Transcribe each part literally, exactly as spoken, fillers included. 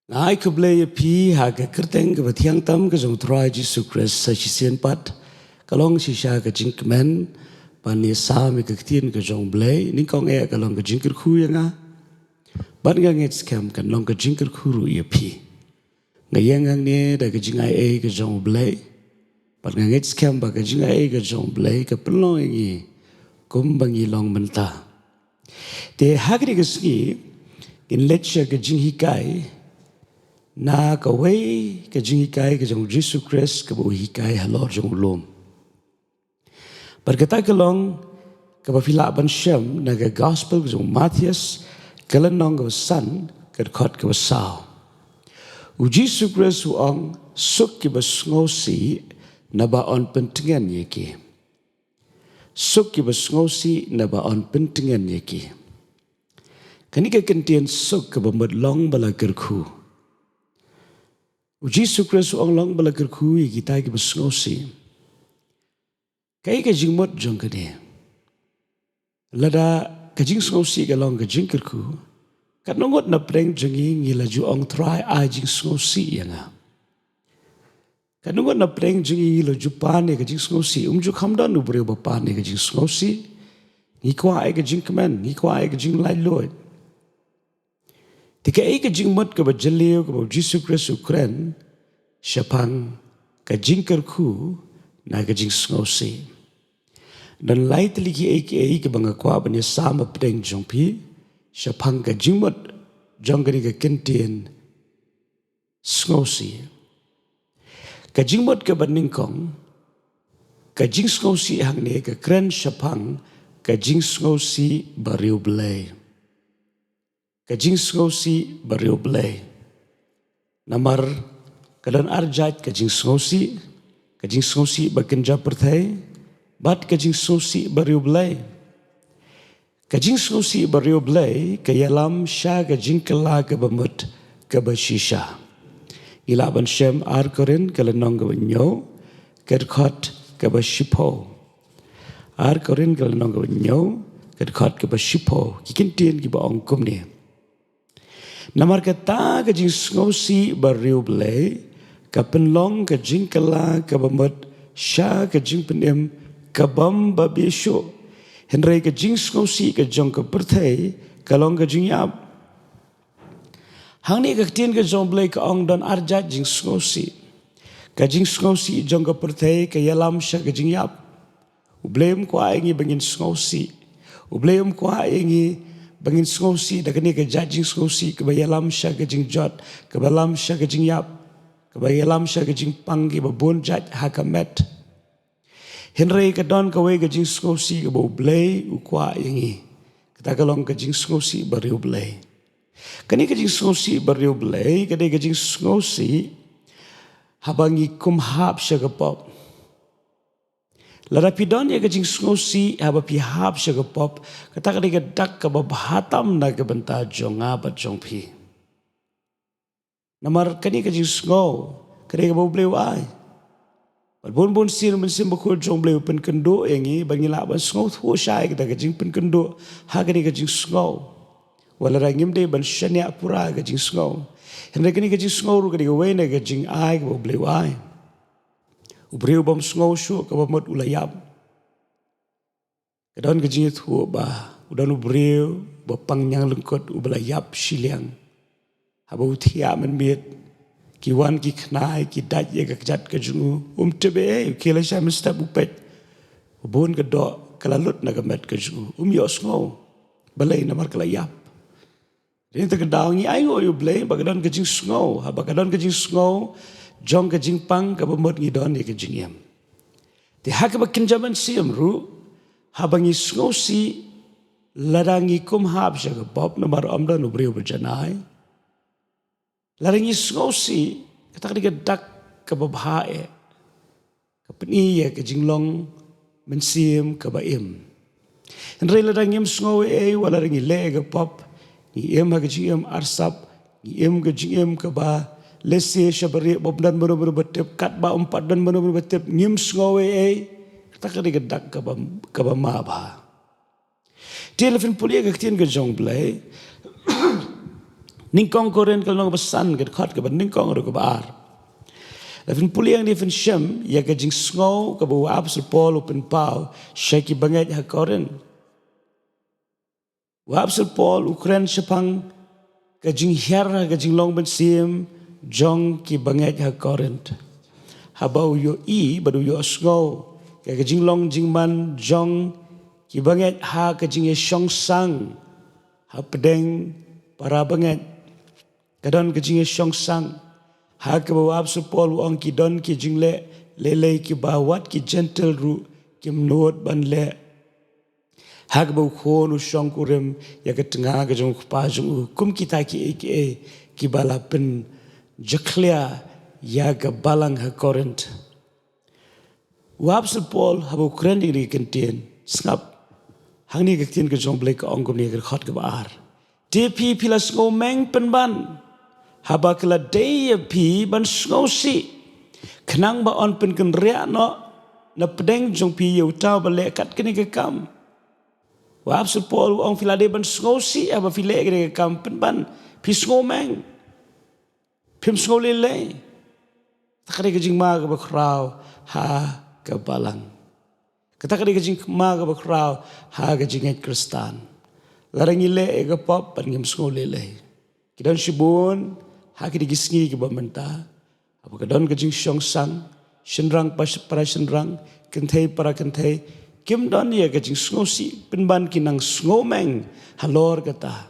Nga ai khublei ïa phi ha ka kyrteng kaba thiang tam ka jong u Trai Jisu Khrist. Sa shisien pat, ka long shisha ka jingkmen ban ïasam ïa ka ktien ka jong u Blei. Nyngkong eh ka long ka jingkyrkhu ïa nga, bad nga ngeit skhem kan long ka jingkyrkhu ruh ïa phi. Nga ïeng hangne da ka jingai ei ka jong u Blei, bad nga ngeit skhem ba ka jingai ei ka jong u Blei ka pynlong ïa ngi kumba ngi long mynta. Te ha kane ka sngi ngin leit sha ka jinghikai na kawei ka jinghikai ka jong u Jisu Khrist kaba u hikai halor jong u lum. Bad kata ka long kaba phi lah ban shem na ka gospel ka jong u Mathaios, ka lynnong kaba san, ka dkhot kaba saw. U Jisu Khrist u ong, suk kiba sngewsih, naba yn pyntngen ïa ki. Suk kiba sngewsih, naba yn pyntngen ïa ki. Kane ka kyntien suk kaba mut long ba la kyrkhu. U Jisu Khrist u ong long ba la kyrkhu ïa kita kiba sngewsih. Kaei ka jingmut jong kane? Lada ka jingsngewsih ka long ka jingkyrkhu, katno ngut na pdeng jong ngi ngi la ju ong, Trai, ai jingsngewsih ïa nga? Katno ngut na pdeng jong ngi ngi la ju pan ïa ka jingsngewsih? Um ju kham don u briew ba pan ïa ka jingsngewsih. Ngi kwah ïa ka jingkmen, ngi kwah ïa ka jinglaitluid. Te kaei ka jingmut kaba jylliew kaba u Jisu Khrist u kren shaphang ka jingkyrkhu na ka jingsngewsih? Don lai tylli kiei kiei kaba nga kwah ban ïasam hapdeng jong phi shaphang ka jingmut jong kane ka kyntien sngewsih. Ka jingmut kaba nyngkong, ka jingsngewsih hangne ka kren shaphang ka jingsngewsih bariewblei. Ka jingsngewsih bariewblei. Namar ka don ar jait ka jingsngewsih, ka jingsngewsih ba kynja pyrthei, bad ka jingsngewsih bariewblei. Ka jingsngewsih bariewblei ka ïalam sha ka jingkylla kaba mut kaba shisha. Ngi lah ban shem Ar Korinth ka lynnong kaba hynñiew, ka dkhot kaba shiphew. Ar Korinth ka lynnong kaba hynñiew, ka dkhot kaba shiphew, ki kyntien kiba ong kumne. Namar kata ka jingsngewsih bariewblei ka pynlong ka jingkylla kaba mut sha ka jingpynim kabym babieit shuh. Hynrei ka jingsngewsih ka jong ka pyrthei ka long ka jingïap. Hangne ka ktien ka jong u Blei ka ong don ar jait jingsngewsih. Ka jingsngewsih jong ka pyrthei ka ïalam sha ka jingïap. U Blei um kwah ïa ngi ba ngin sngewsih. U Blei um kwah ïa ngi ba ngin sngewsih da kane ka jait jingsngewsih kaba ïalam sha ka jingjot, kaba ïalam sha ka jingïap, kaba ïalam sha ka jingpang kiba bun jait ha ka met. Hynrei ka don kawei ka jingsngewsih kaba u Blei u kwah ïa ngi. Kata ka long ka jingsngewsih bariewblei. Kane ka jingsngewsih bariewblei ka dei ka jingsngewsih haba ngi kum hap sha ka pop. Lada phi don ïa ka jingsngewsih haba phi hap sha ka pop, kata ka dei ka dak kaba bha tam na ka bynta jong nga bad jong phi. Namar kane ka jingsngew ka dei kaba u Blei u ai. Bad bun bun sien u Mynsiem Bakhuid jong u Blei u pynkynduh ïa ngi ba ngi lah ban sngewthuh shai kata ka jingpynkynduh ha kane ka jingsngew. Wat lada ngim dei ban shaniah pura ka jingsngew, hynrei kane ka jingsngew ruh ka dei kawei na ka jingai kaba u Blei u ai. U briew bym sngew shuh kaba mut u la ïap. Ka don ka jingïathuh ba u don u briew ba pang ñianglyngkut uba la ïap shiliang. Haba u thiah mynmiet, ki wan ki khnai ki dait ïa ka kjat ka jong u, um tip ei ei, u khie lashai mynstep u peit. Bun ka doh ka la lut na ka met ka jong u, um ïohsngew. Balei? Namar ka la ïap. Dei na kata ka daw ngi ainguh ïa u Blei ba ka don ka jingsngew, haba ka don ka jingsngew jong ka jingpang kaba mut ngi don ïa ka jingim. Te ha kaba kynja mynsiem ruh, haba ngi sngewsih lada ngi kum hap sha ka pop namar ym don u briew ba janai. Lada ngi sngewsih, kata ka dei ka dak kaba bha eh. Ka pyni ïa ka jinglong mynsiem kaba im. Hynrei lada ngim sngew ei ei, wat lada ngi leh ïa ka pop, ngi im ha ka jingim arsap, ngi im ka jingim kaba lehse sha ba rieh, bym don mano mano ba tip, katba um pat don mano mano ba tip, ngim sngew ei ei, kata ka dei ka dak kaba, kaba ma bha. Te la phin pule ïa ka ktien ka jong u Blei. Nyngkong Korinth ka lynnong ba san, ka dkhot kaba nyngkong haduh kaba ar. La phin pule hangne phin shem ïa ka jingsngew kaba u apostol Paul u pynpaw sha ki bangeit ha Korinth. U apostol Paul u kren shaphang ka jinghiar ha ka jinglong mynsiem jong ki bangeit ha Korinth. Haba u ïohi bad u ïohsngew ïa ka jinglong jingman jong ki bangeit ha ka jingïashong sang hapdeng para bangeit. Ka don ka jingïashong sang. Ha kaba u apostol Paul u ong ki don ki jingleh lei lei kiba wat ki Jentil ruh kim nud ban leh. Ha kaba u khun u shongkurim ïa ka tnga ka jong u kpa jong u, kum kita kiei kiei kiba la pynjakhlia ïa ka balang ha Korinth. U apostol Paul haba u kren ïa kane ka ktien, sngap, hangne ka ktien ka jong U Blei ka ong kumne, ka dkhot kaba ar: Te phi, phi la sngewmeng pynban haba ka la dei ïa phi ban sngewsih, khnang ba yn pynkynriah noh na pdeng jong phi ïa uta uba leh kat kane ka kam. U apostol Paul u ong phi la dei ban sngewsih haba phi leh kane ka kam pynban phi sngewmeng. Phim sngew lei lei. Kata ka dei ka jingma kaba khraw ha ka balang. Kata ka dei ka jingma kaba khraw ha ka jingngeit Khristan. Lada ngi leh ïa ka pop bad ngim sngew lei lei, ki don shibun ha kine ki sngi kiba mynta, haba ka don ka jingshong sang, shynrang pa-, para shynrang, kynthei para kynthei, kim don ïa ka jingsngewsih pynban, ki nang sngewmeng halor kata.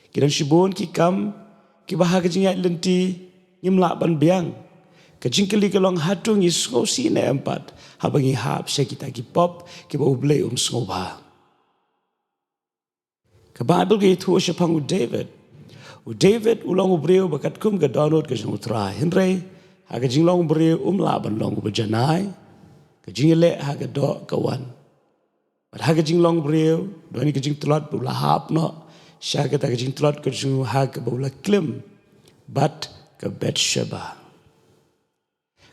Ki don shibun ki kam kiba ha ka jingïaid lynti ngim lah ban biang. Ka jingkylli ka long, hato ngi sngewsih ne em pat haba ngi hap sha kita ki pop kiba U Blei um sngewbha? Ka Baibl ka ïathuh shaphang u David. U David u long u briew ba katkum ka dohnud ka jong U Trai, hynrei ha ka jinglong u briew um lah ban long uba janai. Ka jingïaleh ha ka doh ka wan. Bad ha ka jinglong briew, don ka jingtlot ba u la hap noh sha kata ka jingtlot ka jong u ha kaba u la klim bad ka Bathsheba.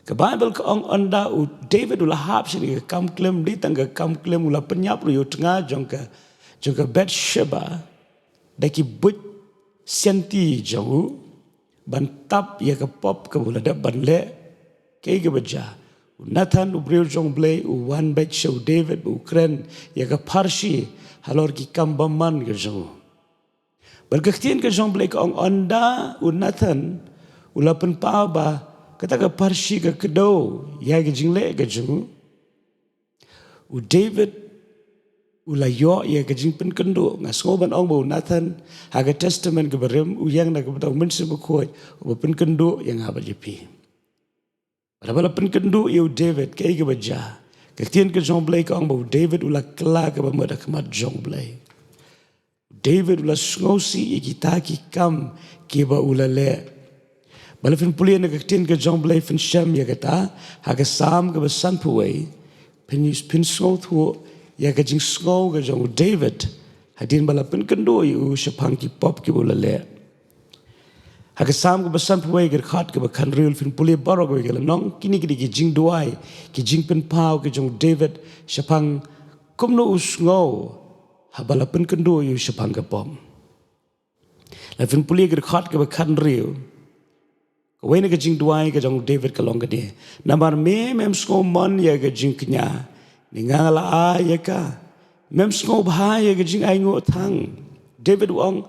Ka Baibl ka ong, ynda u David u la hap sha kane ka kam klim, dei tang ka kam klim, u la pynïap ruh ïa u tnga jong ka, jong ka Bathsheba da ki buit sianti jong u ban tap ïa ka pop kaba u la dep ban leh. Kaei kaba jia? U Nathan, u briew jong U Blei, u wan beit sha u David ba u kren ïa ka pharshi halor ki kam bymman ka jong u. Bad ka ktien ka jong U Blei ka ong, ynda u Nathan u la pynpaw ba kata ka pharshi ka kdew ïa ka jingleh ka jong u, u David u la ïoh ïa ka jingpynkynduh. Nga sngew ban ong ba u Nathan ha ka Testament kaba rim u ïeng na ka bynta u Mynsiem Bakhuid uba pynkynduh ïa nga bad ïa phi. Bad haba la pynkynduh ïa u David, kaei kaba jia? Ka ktien ka jong U Blei ka ong ba u David u la kylla kaba mut ha khmat jong U Blei. U David u la sngewsih ïa kita ki kam kiba u la leh. Ba la phin pule na ka ktien ka jong U Blei phin shem ïa kata ha ka Salm kaba sanphew wei, phin, phin sngewthuh ïa ka jingsngew ka jong u David hadien ba la pynkynduh ïa u shaphang ki pop kiba u la leh. Ha ka Salm kaba sanphew wei, ka dkhot kaba khathynriew, phin pule baroh kawei ka lynnong, kine ki dei ki jingduwai, ki jingpynpaw ki jong u David shaphang kumno u sngew haba la pynkynduh ïa u shaphang ka pop. La phin pule ka dkhot kaba khathynriew, kawei na ka jingduwai ka jong u David ka long kane: Namar me mem sngewmon ïa ka jingkñia, ne nga nga la ai ïa ka. Mem sngewbha ïa ka jingainguh thang. David u ong,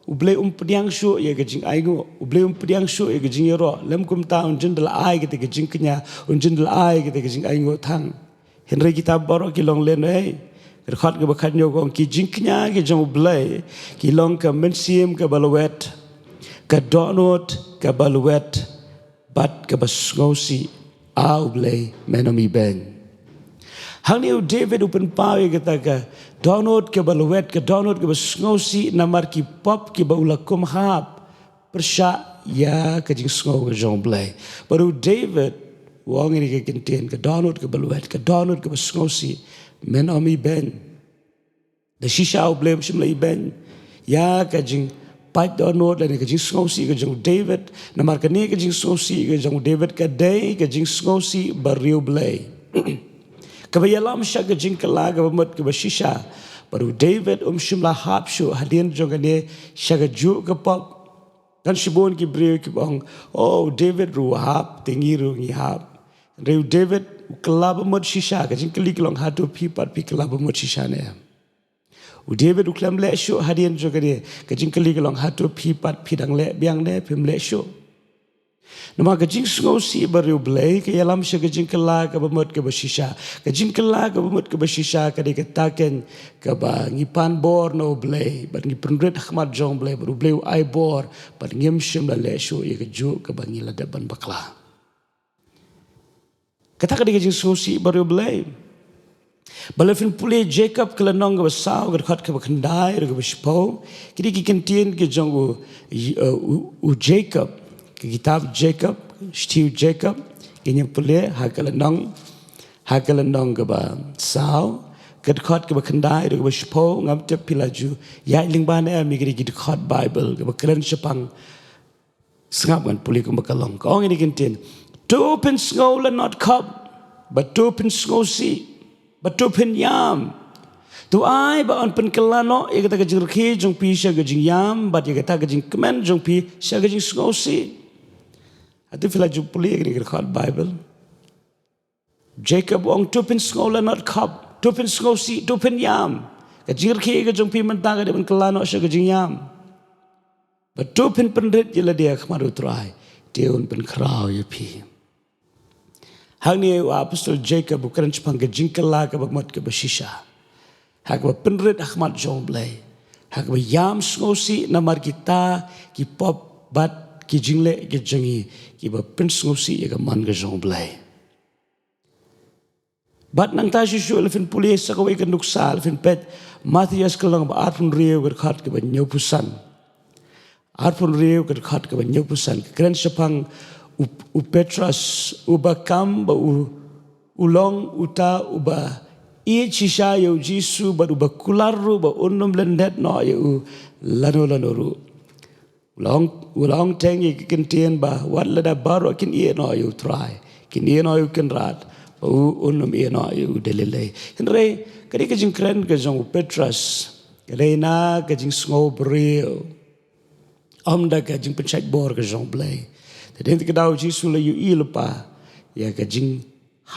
U Blei um pdiang shuh ïa ka jingainguh, U Blei um pdiang shuh ïa ka jingïaroh, lym kumta un jin da la ai kata ka jingkñia, un jin da la ai kata ka jingainguh thang. Hynrei kita baroh ki long lehnohei. Ka dkhot kaba khathynñiew ka ong, ki jingkñia ki jong U Blei ki long ka mynsiem kaba lwet, ka dohnud kaba lwet, bad kaba sngewsih, A U Blei, men ym ibeiñ. Hangne u David u pynpaw ïa kata ka dohnud kaba lwet, ka dohnud kaba sngewsih namar ki pop kiba u la kum hap pyrshah ïa ka jingsngew ka jong U Blei. Bad u David u ong ïa kane ka ktien, ka dohnud kaba lwet, ka dohnud kaba sngewsih, men ym ibeiñ. Da shisha U Blei um shym la ibeiñ ïa ka jingpait dohnud lane ka jingsngewsih ka jong u David. Namar kane ka jingsngewsih ka jong u David ka dei ka jingsngewsih ba riewblei, kaba ïalam sha ka jingkylla kaba mut kaba shisha. Bad u David um shym la hap shuh hadien jong kane sha kajuh ka pop. Don shibun ki briew kiba ong, "Oh, u David ruh u hap, te ngi ruh ngi hap." Hynrei u David u kylla ba mut shisha. Ka jingkylli ka long, hato phi pat phi kylla ba mut shisha ne em? U David u khlem leh shuh hadien jong kane. Ka jingkylli ka long, hato phi pat phi dang leh biang ne phim leh shuh? Namar ka jingsngewsih bariewblei ka ïalam sha ka jingkylla kaba mut kaba shisha. Ka jingkylla kaba mut kaba shisha ka dei kata keiñ kaba ngi pan bor na U Blei bad ngi pynrit ha khmat jong U Blei bad U Blei u ai bor bad ngim shym la leh shuh ïa kajuh kaba ngi la dep ban bakla. Kata ka dei ka jingsngewsih bariewblei. Ba lada phin pule Jakob ka lynnong kaba saw, ka dkhot kaba khyndai ruh kaba shiphew. Kine ki kyntien ki jong u, u, u Jakob, ka kitab Jakob, shithi u Jakob, ngin ïa pule ha ka lynnong, ha ka lynnong kaba saw, ka dkhot kaba khyndai ruh kaba shiphew. Ngam tip phi la ju ïaid lyngba ne em ïa kine ki dkhot Baibl kaba kren shaphang Sngap ngan pule kumba ka long. Ka ong ïa kine ki kyntien. To pynsngew la not khop, bad to pynsngewsih, bad to pynïam. To ai ba yn pynkylla noh ïa kata ka jingrkhie jong phi sha ka jingïam, bad ïa kata ka jingkmen jong phi sha ka jingsngewsih. Hato phi la ju pule ïa kine ki dkhot Baibl? Jakob u ong to pynsngew la not khop, to pynsngewsih, to pynïam. Ka jingrkhie ka jong phi mynta ka dei ban kylla noh sha ka jingïam. Bad to pynpynrit ïa lade ha khmat U Trai, te un pynkhraw ïa phi. Hangne u apostol Jakob u kren shaphang ka jingkylla kaba mut kaba shisha. Ha kaba pynrit ha khmat jong U Blei. Ha kaba ïam sngewsih namar kita ki pop bad ki jingleh ki jong ngi kiba pynsngewsih ïa ka mon ka jong U Blei. Bad nangta shuh shuh lada phin pule sa kawei ka nuksa, lada phin peit Mathaios ka lynnong ba arphew hynriew ka dkhot kaba hynñiewphew san. Arphew hynriew ka dkhot kaba hynñiewphew san ka kren shaphang u, u Petros uba kam ba u, u long uta uba ïeit shisha ïa U Jisu bad uba kular ruh ba un ym lyndet noh ïa u lano lano ruh. U la ong, u la ong teng ïa ki kyntien ba wat lada baroh kin ïehnoh ïa U Trai, kin ïehnoh ïa U Kynrad, ba u un ym ïehnoh ïa u da lei lei. Hynrei ka dei ka jingkren ka jong u Petros ka dei na ka jingsngew briew, ym da ka jingpynshait bor ka jong U Blei. Te dei ka daw U Jisu u la ïohi lypa ïa ka jing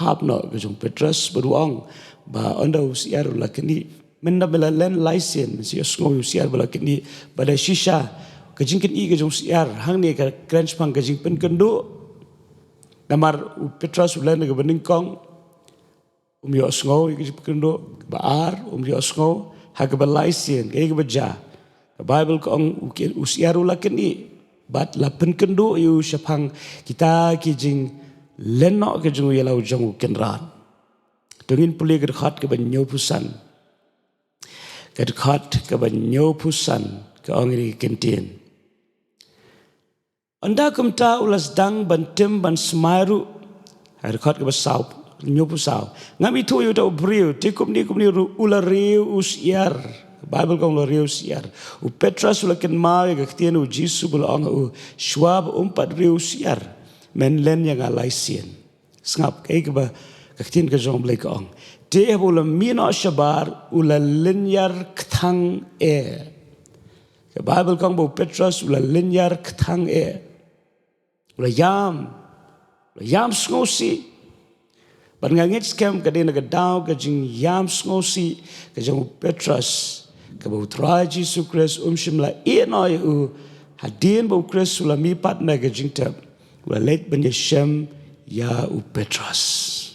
hap noh ka jong u Petros bad u ong ba ynda u syiar u la kynnoh. Mynta me la len lai sien, me sa ïohsngew ïa u syiar ba la kynnoh. Bad da shisha ka jingkynnoh ka jong u syiar hangne ka kren shaphang ka jingpynkynduh. Namar u Petros u len kaba nyngkong, um ïohsngew ïa ka jingpynkynduh. Kaba ar, um ïohsngew. Ha kaba lai sien, kaei kaba jia? Ka Baibl ka ong u ki-, u syiar u la kynnoh bad la pynkynduh ïa u shaphang kita ki jinglen noh ka jong u ïa la u jong u Kynrad. To ngin pule ka dkhot kaba hynñiewphew san. Ka dkhot kaba hynñiewphew san ka ong ïa kine ki kyntien. Ynda kumta u la sdang ban tim ban smai ruh. Ha ka dkhot kaba saw, hynñiewphew saw. Ngam ithuh ïa uta u briew, te kumne kumne ruh u la riew u syiar. Baibl ka ong u la riew u syiar. U Petros u la kynmaw ïa ka ktien U Jisu ba la ong ha u, shuwa ba um pat riew u syiar, men len ïa nga lai sien. Sngap, kaei kaba ka ktien ka jong U Blei ka ong. Te haba u la mih noh shabar, u la lynñiar kthang eh. Ka Baibl ka ong ba u Petros u la lynñiar kthang eh. U la ïam, u la ïam sngewsih. Bad nga ngeit skhem ka dei na ka daw ka jingïam sngewsih ka jong u Petros, kaba U Trai Jisu Khrist um shym la ïehnoh ïa u, hadien ba u Khrist u la mihpat na ka jingtep, u la leit ban ïashem ïa u Petros.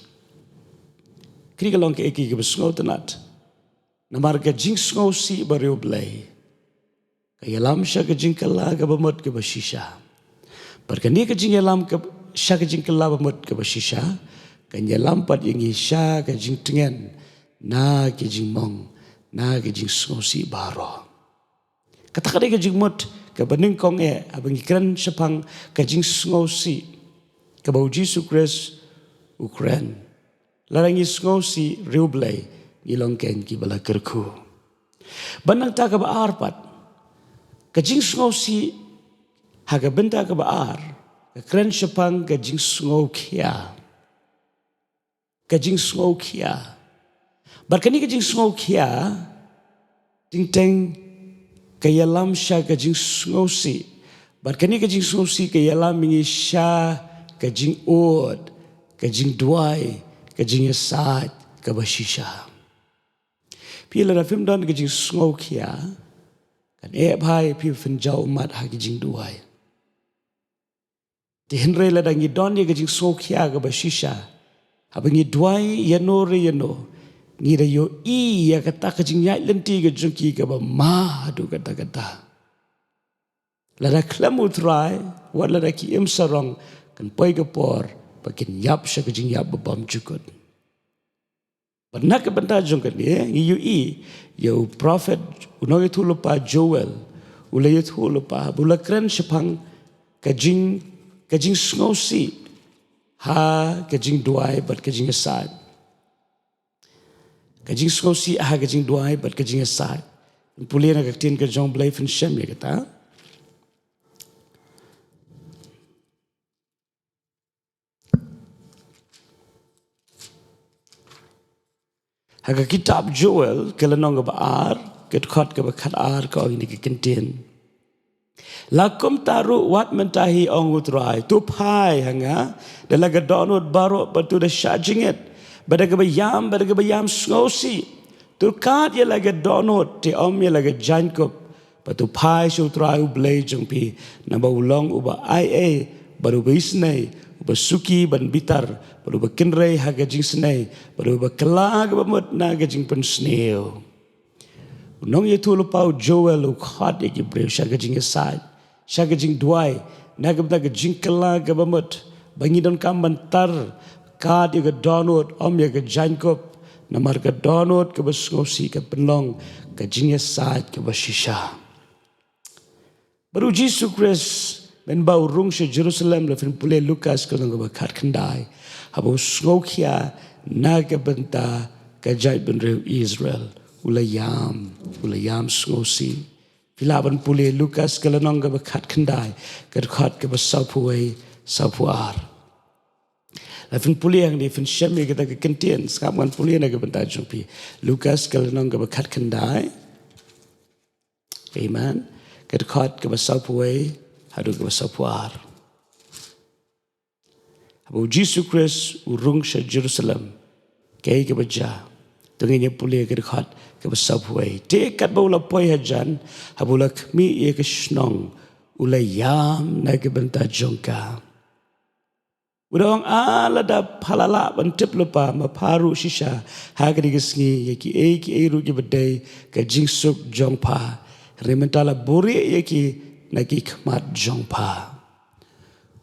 Kane ka long kaei kaei kaba sngewtynnat. Namar ka jingsngewsih bariewblei ka ïalam sha ka jingkylla kaba mut kaba shisha. Bad kane ka jingïalam ka, sha ka jingkylla ba mut kaba shisha, kan ïalam pat ïa ngi sha ka jingtngen na ki jingmong, na ki jingsngewsih baroh. Kata ka dei ka jingmut kaba nyngkong eh, haba ngi kren shaphang ka jingsngewsih kaba U Jisu Khrist u kren. Lada ngi sngewsih riewblei, ngi long keiñ kiba la kyrkhu. Bad nangta kaba ar pat, ka jingsngewsih ha ka bynta kaba ar ka kren shaphang ka jingsngewkhia. Ka jingsngewkhia. Bad kane ka jingsngewkhia, teng teng ka ïalam sha ka jingsngewsih Bad kane ka jingsngewsih ka ïalam ïa ngi sha ka jingud, ka jingduwai, ka jingïasaid kaba shisha. Phi, lada phim don ka jingsngewkhia, kan eh bha ïa phi phin jaw ummat ha ka jingduwai. Te hynrei lada ngi don ïa ka jingsngewkhia kaba shisha, haba ngi duwai ïano re ïano, ngi da ïohi ïa kata ka jingïaid lynti ka jong ki kaba ma haduh katta katta. Lada khlem U Trai, wat lada ki im sarong, kan poi ka por ba kin ïap sha ka jingïap ba bymjukut. Bad na ka bynta jong kane ngi ïohi ïa u prophet, u nongïathuhlypa Joel, u la ïathuhlypa, u la kren shaphang ka jing, ka jingsngewsih ha ka jingduwai bad ka jingïasaid. Ka jingsngewsih ha ka jingduwai bad ka jingïasaid. Pule na ka ktien ka jong U Blei, phin shem ïa kata. Ha ka kitab Joel, ka lynnong kaba ar, ka dkhot kaba khatar, ka ong ïa kane ka kyntien. La kumta ruh wat mynta hi, ong U Trai, to phai ha nga da la ka dohnud baroh, bad to da shah jingit, bad da kaba ïam, bad da kaba ïam sngewsih. To ryngkat ïa la ka dohnud, te ym ïa la ka jaiñkup. Bad to phai sha U Trai U Blei jong phi, naba u long uba aiei, bad uba isynei, uba suki ban bitar, bad uba kynrei ha ka jingsnei, bad uba kylla kaba mut na ka jingpynsniew. U nongïathuhlypa u Joel u khot ïa ki briew sha ka jingïasaid, sha ka jingduwai, na ka bynta ka jingkylla kaba mut, ba ngin donkam ban tar ryngkat ïa ka dohnud, ym ïa ka jaiñkup, namar ka dohnud kaba sngewsih ka pynlong ka jingïasaid kaba shisha. Bad U Jisu Khrist, mynba u rung sha Jerusalem, la phin pule Lukas ka lynnong kaba khatkhyndai, haba u sngewkhia na ka bynta ka jaitbynriew Israel, u la ïam, u la ïam sngewsih. Phi lah ban pule Lukas ka lynnong kaba khatkhyndai, ka dkhot kaba sawphew wei, sawphew ar. La phin pule hangne, phin shem ïa kata ka kyntien, sngap, ngan pule na ka bynta jong phi. Lukas ka lynnong kaba khatkhyndai. Amen. Ka dkhot kaba sawphew wei haduh kaba sawphew ar. Haba U Jisu Khrist u rung sha Jerusalem, kaei kaba jia? To ngin ïa pule ka dkhot kaba sawphew wei. Te katba u la poi hajan, haba u la khmih ïa ka shnong, u la ïam na ka bynta jong ka. U da ong, ah, lada pha la lah ban tip lypa, ma pha ruh shisha ha kane ka sngi ïa kiei kiei ruh kiba dei ka jingsuk jong pha. Hynrei mynta la buhrieh ïa ki na ki khmat jong pha.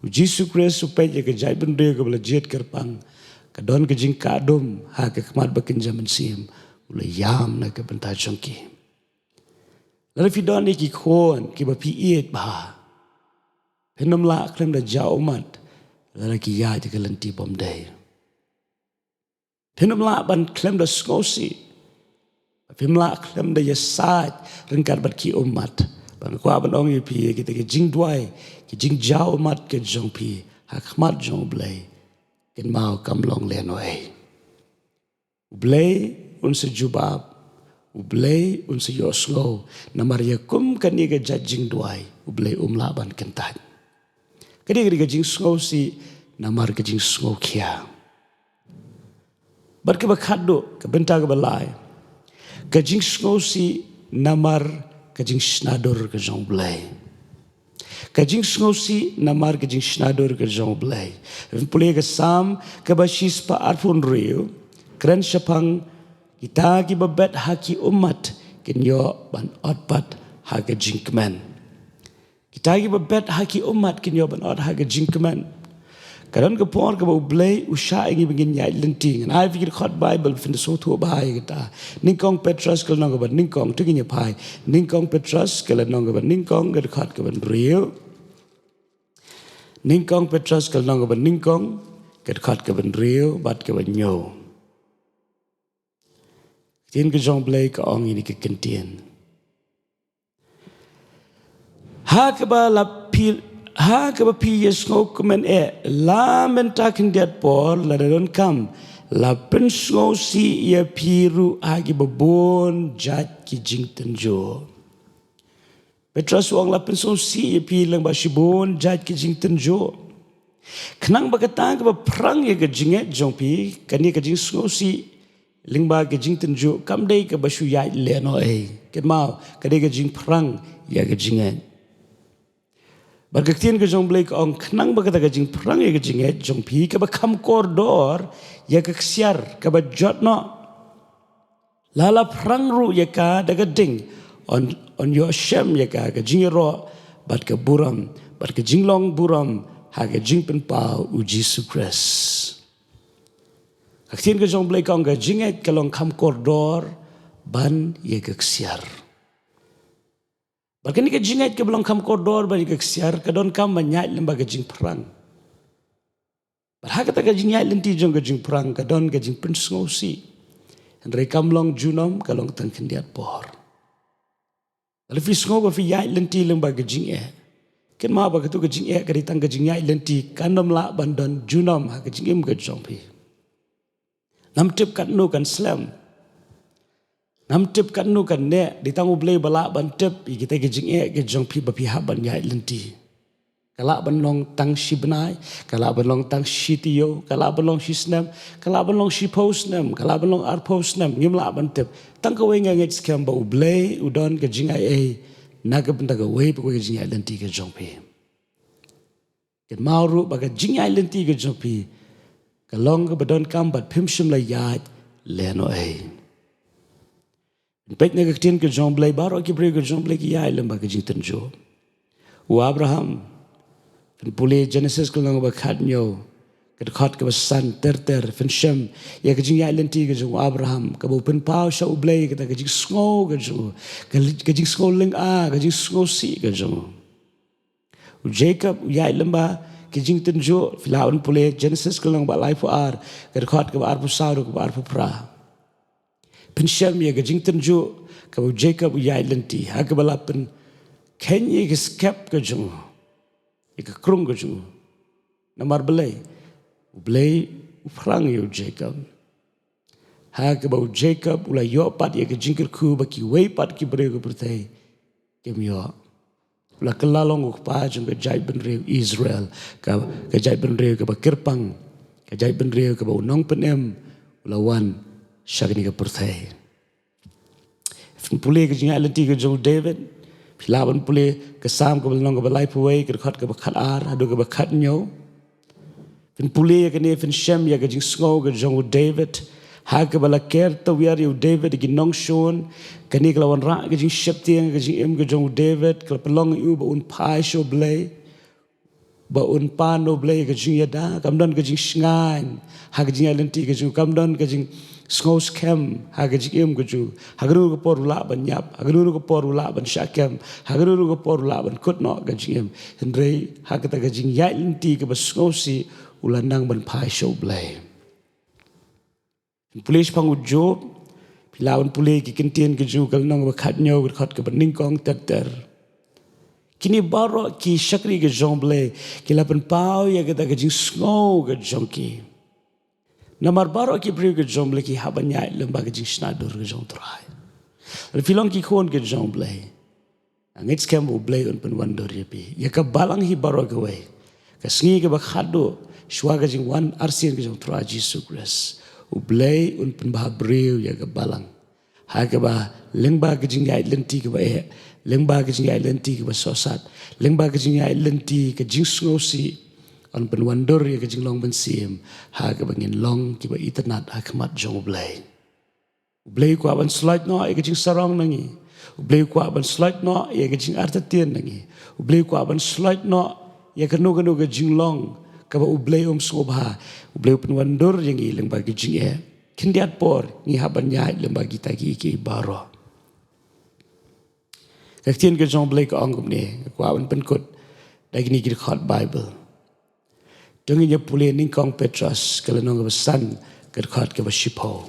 U Jisu Khrist u peit ïa ka jaitbynriew kaba la jied kyrpang, ka don ka jingkah dum ha ka khmat bakynja mynsiem, u la ïam na ka bynta jong ki. Lada phi don ïa ki khun kiba phi ïeit bha, phin ym lah khlem da jaw ummat lada ki ïaid ïa ka lynti bymdei. Phin ym lah ban khlem da sngewsih. Phim lah khlem da ïasaid ryngkat bad ki ummat. Bad nga kwah ban ong ïa phi, ïa kita ki jingduwai, ki jingjaw ummat ki jong phi ha khmat jong U Blei, kynmaw, kam long lehnohei. U Blei un sa jubab, U Blei un sa ïohsngew, namar ïa kum kane ka jait jingduwai U Blei um lah ban kyntait. Kane ka dei ka jingsngewsih namar ka jingsngewkhia. Bad kaba khatduh, ka bynta kaba lai, ka jingsngewsih namar ka jingshna dur ka jong U Blei. Ka jingsngewsih namar ka jingshna dur ka jong U Blei. Pule ka Salm kaba shispah arphew hynriew, kren shaphang kita kiba bet ha ki ummat kin ïoh ban ot pat ha ka jingkmen. Kita kiba bet ha ki ummat kin ïoh ban ot ha ka jingkmen. Ka don ka por kaba U Blei u shah ïa ngi ba ngin ïaid lynti. Ngan ai phi ki dkhot Baibl phin da sngewthuh bha ïa kata. Nyngkong Petros ka lynnong kaba nyngkong, to ngin ïa phai. Nyngkong Petros ka lynnong kaba nyngkong, ka dkhot kaba hynriew. Nyngkong Petros ka lynnong kaba nyngkong, ka dkhot kaba hynriew bad kaba hynñiew. Ktien ka jong U Blei ka ong ïa kine ki kyntien. Ha kaba la phi, ha kaba phi ïa sngewkmen eh, la mynta khyndiat por, lada donkam, la pynsngewsih ïa phi ruh ha kiba bun jait ki jingtynjuh. Petros u ong la pynsngewsih ïa phi lyngba shibun jait ki jingtynjuh. Khnang ba kata kaba phrang ïa ka jingngeit jong phi, kane ka jingsngewsih lyngba ka jingtynjuh, kam dei kaba shu ïaid lehnohei. Kynmaw, ka dei ka jingphrang ïa ka jingngeit. Bad ka ktien ka jong U Blei ka ong, khnang ba kata ka jingphrang ïa ka jingngeit jong phi kaba kham kordor ïa ka ksiar kaba jot noh, la la phrang ruh ïa ka da ka ding, yn, yn ïoh shem ïa ka ka jingïaroh bad ka burom bad ka jinglong burom ha ka jingpynpaw U Jisu Khrist. Ka ktien ka jong U Blei ka ong, ka jingngeit ka long kham kordor ban ïa ka ksiar. Bad kane ka jingngeit kaba long kham kordor ban ïa ka ksiar ka donkam ban ïaid lyngba ka jingphrang. Bad ha kata ka jingïaid lynti jong ka jingphrang ka don ka jingpynsngewsih. Hynrei kam long junom, ka long tang khyndiat por. Lada phi sngew ba phi ïaid lynti lyngba ka jingeh, kynmaw ba kato ka jingeh ka dei tang ka jingïaid lynti, kan ym lah ban don junom ha ka jingim ka jong phi. Ngam tip katno kan slem. Ngam tip katno kan neh, dei tang U Blei ba lah ban tip ïa kita ki jingeh ki jong phi ba phi hap ban ïaid lynti. Ka lah ban long tang shi bnai, ka lah ban long tang shi taïew, ka lah ban long shi snem, ka lah ban long shiphew snem, ka lah ban long arphew snem, ngim lah ban tip. Tang kawei nga ngeit skhem ba U Blei u don ka jingaiei na ka bynta kawei pa kawei ka jingïaid lynti ka jong phi. Kynmaw ruh ba ka jingïaid lynti ka jong phi ka long kaba donkam bad phim shym la ïaid lehnohei. Peit na ka ktien ka jong U Blei, baroh ki briew ka jong U Blei ki ïaid lyngba ka jingtynjuh. U Abraham, phin pule Genesis ka lynnong ba khathynñiew, ka dkhot kaba san ter ter, phin shem ïa ka jingïaid lynti ka jong u Abraham, kaba u pynpaw sha U Blei kata ka jingsngew ka jong u, ka, ka jingsngew lynga, ka jingsngewsih ka jong u. U Jacob u ïaid lyngba ki jingtynjuh, phi lah ban pule Genesis ka lynnong ba laiphew ar, ka dkhot kaba arphew saw ruh kaba arphew phra. Phin shem ïa ka jingtynjuh kaba u Jacob u ïaid lynti, ha kaba la pynkheiñ ïa ka skep ka jong u, ïa ka krung ka jong u. Namar balei? U Blei u phrang ïa u Jacob. Ha kaba u Jacob u la ïoh pat ïa ka jingkyrkhu ba kiwei pat ki briew ka pyrthei kim ïoh. U la kylla long u kpa jong ka jaitbynriew Israel, ka, ka jaitbynriew kaba kyrpang, ka jaitbynriew kaba u nongpynim u la wan sha kane ka pyrthei. Phin pule ka jingïaid lynti ka jong u David, phi lah ban pule ka Salm kaba lynnong kaba laiphew wei, ka dkhot kaba khatar haduh kaba khathynñiew. Phin pule ïa kane, phin shem ïa ka jingsngew ka jong u David, ha kaba la ker tawiar ïa u David da ki nongshun. Kane ka la wanrah ka jingsheptieng ka jingim ka jong u David, ka la pynlong ïa u ba un phai sha U Blei, ba un pan na U Blei ïa ka jingïada. Kam don ka jingshngaiñ ha ka jingïaid lynti ka jong u, kam don ka jingsngew skhem ha ka jingim ka jong u. Ha kano kano ka por u lah ban ïap, ha kano kano ka por u lah ban shah kem, ha kano kano ka por u lah ban kut noh ka jingim. Hynrei ha kata ka jingïaid lynti kaba sngewsih u la nang ban phai sha U Blei. Pule shaphang u Job, phi lah ban pule ki kyntien ki jong u, ka lynnong kaba khathynñiew, ka dkhot kaba nyngkong ter ter. Kine baroh ki shakri ka jong U Blei ki la pynpaw ïa kata ka jingsngew ka jong ki. Namar baroh ki briew ka jong U Blei ki hap ban ïaid lyngba ka jingshna dur ka jong U Trai. Lada phi long ki khun ka jong U Blei, nga ngeit skhem U Blei un pynwandur ïa phi. Ïa ka balang hi baroh kawei, ka sngi kaba khatduh shuwa ka jingwan arsien ka jong U Trai Jisu Khrist, U Blei un pynbha briew ïa ka balang. Ha kaba lyngba ka jingïaid lynti kaba eh, lyngba ka jingïaid lynti kaba sohsat, lyngba ka jingïaid lynti ka jingsngewsih, un pynwandur ïa ka jinglong mynsiem, ha kaba ngin long kiba itynnad ha khmat jong U Blei. U Blei u kwah ban sloit noh ïa ka jingsarong na ngi. U Blei u kwah ban sloit noh ïa ka jingartatien na ngi. U Blei u kwah ban sloit noh ïa kano kano ka jinglong kaba U Blei um sngewbha. U Blei u pynwandur ïa ngi lyngba ka jingeh. Khyndiat por ngi hap ban ïaid lyngba kita kiei kiei baroh. Ka ktien ka jong U Blei ka ong kumne, nga kwah ban pynkut da kine ki dkhot Baibl. To ngin ïa pule Nyngkong Petros ka lynnong kaba san, ka dkhot kaba shiphew.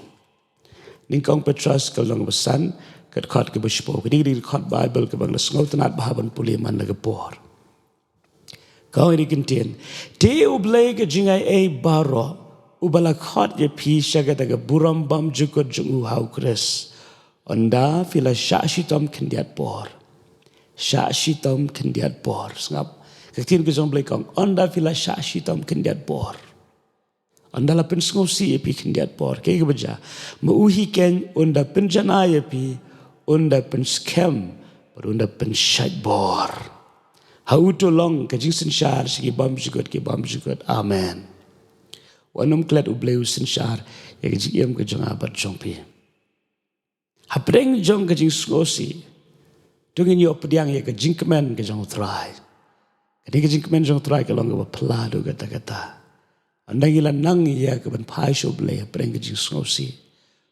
Nyngkong Petros ka lynnong kaba san, ka dkhot kaba shiphew. Kine ki dei ki dkhot Baibl kaba nga la sngewtynnad bha ban pule man la ka por. Ka ong ïa kine ki kyntien: Te U Blei ka jingaiei baroh, uba la khot ïa phi sha kata ka burom bymjukut jong u ha U Khrist, ynda phi la shah shitom khyndiat por, Shah shitom khyndiat por. Sngap. Ka ktien ka jong U Blei ka ong, ynda phi la shah shitom khyndiat por, ynda la pynsngewsih ïa phi khyndiat por, kaei kaba jia? Ma u hi keiñ un da pynjanai ïa phi, un da pynskhem, bad un da pynshait bor. Ha u to long ka jingsynshar sha ki bymjukut ki bymjukut. Amen. Wat nym klet, U Blei u synshar ïa ka jingim ka jong nga bad jong phi. Hapdeng jong ka jingsngewsih, to ngin ïoh pdiang ïa ka jingkmen ka jong U Trai. Kane ka jingkmen jong U Trai ka long kaba phylla haduh katta katta. Ynda ngi la nang ïa ka ban phai sha U Blei hapdeng ka jingsngewsih,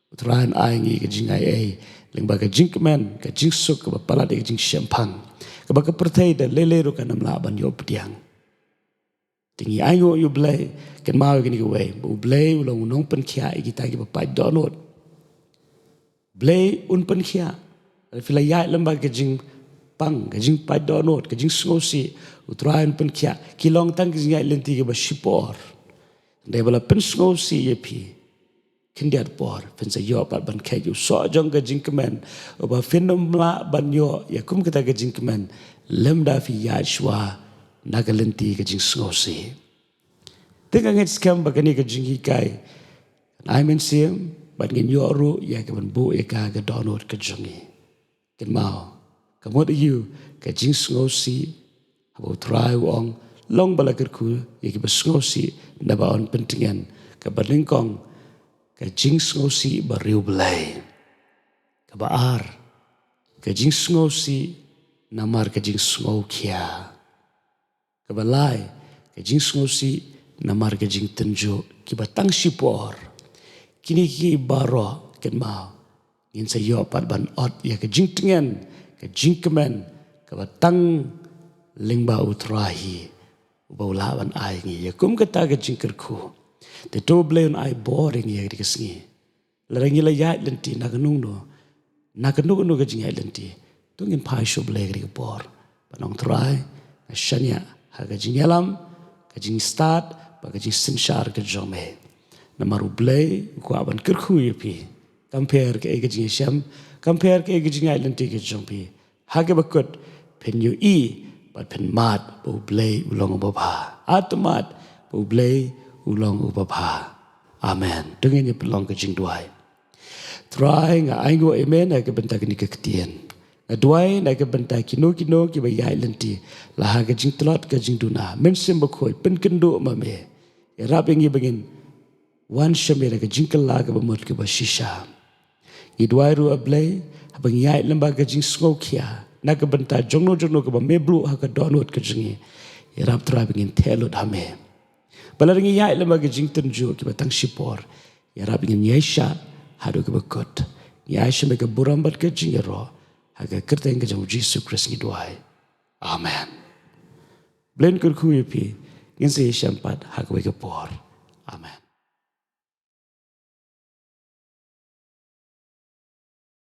U Trai un ai ngi ka jingaiei lyngba ka jingkmen, ka jingsuk kaba palat ïa ka jingshemphang, kaba ka pyrthei da lei lei ruh kan ym lah ban ïoh pdiang. Te ngi ainguh ïa U Blei, kynmaw ïa kane kawei, ba U Blei u long u nongpynkhiah ïa kita kiba pait dohnud. Blei un pynkhiah. Phi la ïaid lyngba ka jingpang, ka jingpait dohnud, ka jingsngewsih, U Trai un pynkhiah. Ki long tang ka jingïaid lynti kaba shipor. Hynrei ba la pynsngewsih ïa phi khyndiat por, phin sa ïoh pat ban kheit ïa u soh jong ka jingkmen, uba phin ym lah ban ïoh ïa kum kata ka jingkmen lymda phi ïaid shuwa na ka lynti ka jingsngewsih. Te nga ngeit skhem ba kane ka jinghikai kan ai mynsiem bad ngin ïoh ruh ïa ka ban buh ïa ka, ka dohnud ka jong ngi. Kynmaw, ka mut aïu ka jingsngewsih? Haba U Trai u ong, long ba la kyrkhu ïa kiba sngewsih, naba un pyntngen. Kaba nyngkong, ka jingsngewsih bariewblei. Kaba ar, ka jingsngewsih namar ka jingsngewkhia. Kaba lai, ka jingsngewsih namar ka jingtynjuh, kiba tang shipor. Kine ki baroh, kynmaw, ngin sa ïoh pat ban ot ïa ka jingtngen, ka jingkmen, kaba tang lyngba U Trai hi, uba u lah ban ai ngi ïa kum kata ka jingkyrkhu. Te to U Blei un ai bor ïa ngi ha kane ka sngi. Lada ngi la ïaid lynti na kano kano, na kano kano ka jingïaid lynti, to ngin phai sha U Blei ha kane ka por, ban ong, Trai, nga shaniah ha ka jingïalam, ka jingstad, bad ka jingsynshar ka jong me. Namar U Blei u kwah ban kyrkhu ïa phi. Kam pher kaei ka jingïashem, kam pher kaei ka jingïaid lynti ka jong phi, ha kaba kut phin ïohi bad phin mad ba U Blei u long uba bha. At mad ba U Blei u long uba bha. Amen. To ngin ïa pynlong ka jingduwai. Trai, nga ainguh ïa me na ka bynta kane ka ktien. Nga duwai na ka bynta kino kino kiba ïaid lynti la ha ka jingtlot ka jingduna. Mynsiem Bakhuid, pynkynduh ma me. Ïarap ïa ngi ba ngin wan sha me da ka jingkylla kaba mut kaba shisha. Ngi duwai ruh, A Blei, haba ngi ïaid lyngba ka jingsngewkhia na ka bynta jongno jongno kaba me buh ha ka dohnud ka jong ngi, ïarap, Trai, ba ngin theh lut ha me. Bad lada ngi ïaid lyngba ka jingtynjuh kiba tang shipor, ïarap ba ngin ïaishah haduh kaba kut. Ngi ai sha me ka burom bad ka jingïaroh, ha ka kyrteng ka jong U Jisu Khrist ngi duwai. Amen. Blei un kyrkhu ïa phi. Ngin sa ïashem pat ha kawei ka por. Amen.